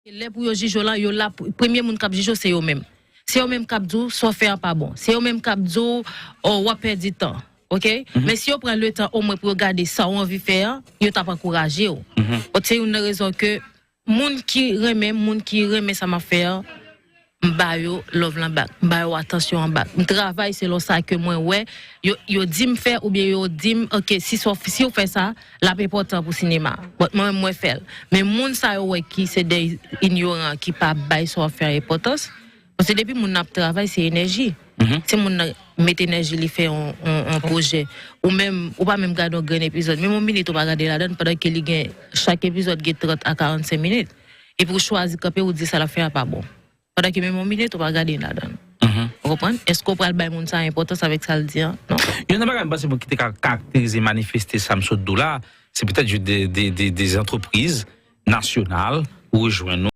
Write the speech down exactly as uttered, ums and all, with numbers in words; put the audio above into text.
Lè pou yo jije w lan, yo la, premye moun k ap jije w, se yo menm. Se yo menm k ap di w sa w fè an pa bon. Se yo menm k ap di w, oh, w ap pèdi tan. Oke? Men si yo pran letan omwen pou yo gade sa w anvi fè an, yo t ap ankouraje w. Bon, se youn nan rezon ke moun ki renmen, moun ki renmen sa m ap fè an, m ba yo love lan bak, m ba yo atansyon an bak. M travay selon sa ke mwen wè, yo, yo di m fè oubyen yo di m, oke, si, sa w- si w fè sa, l ap enpòtan pou sinema. But mwen menm, mwen fè l. Men moun sa yo wè ki se de inyoran ki pa bay sa w ap fè an enpòtans, paske depi moun nan ap travay, se enèji. Si moun nan met enèji li fè yon, yon, yon pwojè, ou menm, ou pa menm gade yon grenn epizòd, menm yon minit ou pa gade ladan l, pandan ke li gen, chak epizòd gen trant a karannsenk minit. Epi ou chwazi kanpe, ou di sa l ap fè a pa bon. Pandan ke menm yon minit ou pa gade ladan l. Ou konprann? Èske w pral bay moun sa enpòtans avèk sa l di an? Non. Youn nan bagay m panse moun ki te ka karakterize, manifeste sa m sot di w la, se petèt jis de, de, de, de antrepriz nasyonal ou rejwenn